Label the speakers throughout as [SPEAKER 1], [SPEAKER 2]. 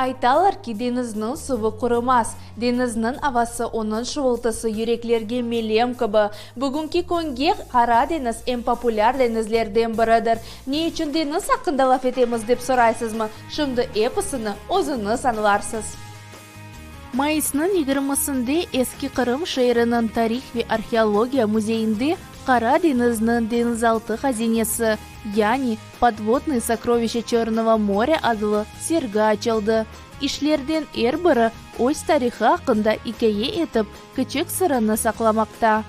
[SPEAKER 1] Aytalar ki, deñizniñ suvu qurumaz. Deñizniñ avası, onıñ şuvultısı yüreklerge melem kibi. Bugünki künge Qara deñiz eñ populâr deñizlerden biridir. Ne içün deñiz aqqında laf etemiz dep soraysızmı? Şimdi episini özüñiz añlarsız. Mayısnıñ yigirmisinde Eski Qırım şeeriniñ tarih ve arheologiya müzeyinde Qara deñizniñ deñizaltı hazinesi, yani Podvodnıye sokrovişça Çörnogo morâ adlı sergi açıldı. İşlerden er biri öz tarihı aqqında ikâye etip, kiçik sırını saqlamaqta.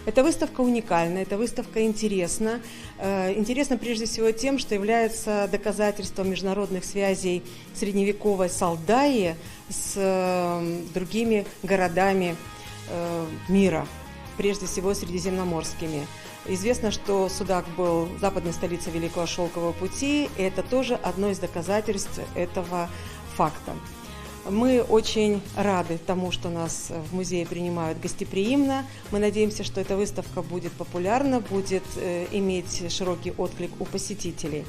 [SPEAKER 2] Эта выставка уникальна, эта выставка интересна. Интересна прежде всего тем, что является доказательством международных связей средневековой Салдаи с другими городами мира, прежде всего средиземноморскими. Известно, что Судак был западной столицей Великого Шелкового пути, и это тоже одно из доказательств этого факта. Мы очень рады тому, что нас в музее принимают гостеприимно. Мы надеемся, что эта выставка будет популярна, будет иметь широкий отклик у посетителей.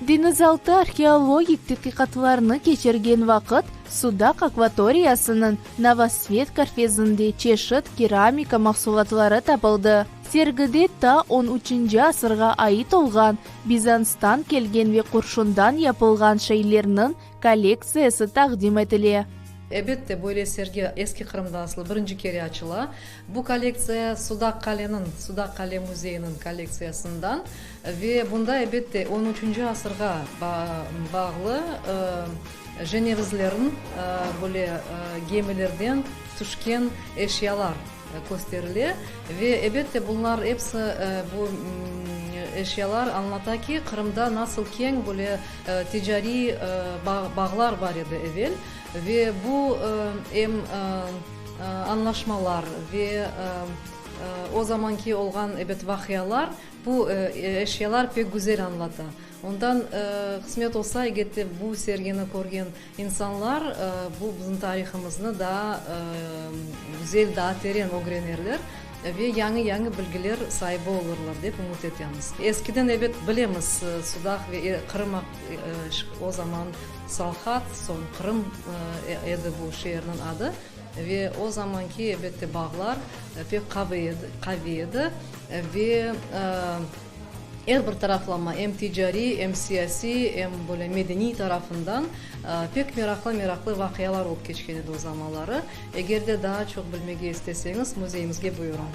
[SPEAKER 1] Deñizaltı arheologik tedqiqatlarnı keçirgen vaqıt Sudaq akvatoriyasınıñ Novosvet körfezinde çeşit keramika mahsulatları tapıldı. Sergide ta on üçünci asırğa ait olğan, Bizanstan kelgen ve qurşundan yapılğan şeylerniñ kollektsiyası taqdim etile.
[SPEAKER 3] Elbette, böyle sergi Eski Qırımda aslı birinci kere açıla. Bu kollektsiya Sudaq qaleniñ, Sudaq qale müzeyiniñ kollektsiyasından ve bunda, elbette, on üçünci asırğa bağlı jenevizlerniñ böyle gemilerden tüşken eşyalar kösterile ve, elbette, bunlar episi bu eşyalar añlata ki, Qırımda nasıl keñ böyle ticariy bağlar bar edi evel ve bu em añlaşmalar ve o zamanki olğan, ebet, vaqialar bu eşyalar pek güzel añlata. Ondan qısmet olsa, eger de bu sergini körgen insanlar bu bizim tarihımıznı daa güzel, daa teren ögrenerler ve yañı-yañı bilgiler saibi olurlar, dep ümüt etemiz. Eskiden, ebet, bilemiz, Sudaq ve Qırım o zaman Salhat, soñ Qırım edi bu şeerniñ adı ve o zamanki, elbette, bağlar pek qaviy edi ve er bir taraflama, em ticariy, em siyasiy, em böyle medeniy tarafından pek meraqlı-meraqlı vaqialar olıp keçken edi o zamanları. Eger de daa çoq bilmege isteseñiz, müzeyimizge buyurıñ.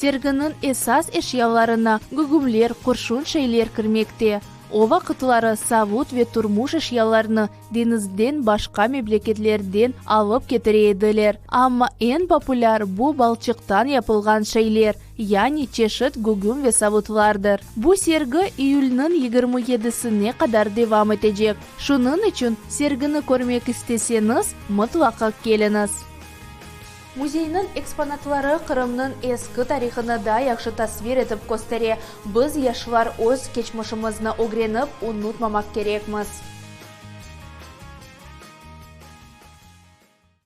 [SPEAKER 1] Serginiñ esas eşyalarına gügümler, qurşun şeyler kirmekte. O vaqıtları savut ve turmuş eşyalarını deñizden başqa memleketlerden alıp ketire ediler. Amma eñ populâr bu balçıqtan yapılğan şeyler, yani çeşit gügüm ve savutlardır. Bu sergi iyülniñ 27-sine qadar devam etecek. Şunıñ içün sergini körmek isteseñiz, mıtlaqa keliñiz. Müzeyniñ eksponatları Qırımnıñ eski tarihını daa yahşı tasvir etip köstere. Biz, yaşlar, öz keçmişimizni ögrenip, unutmamaq kerekmiz.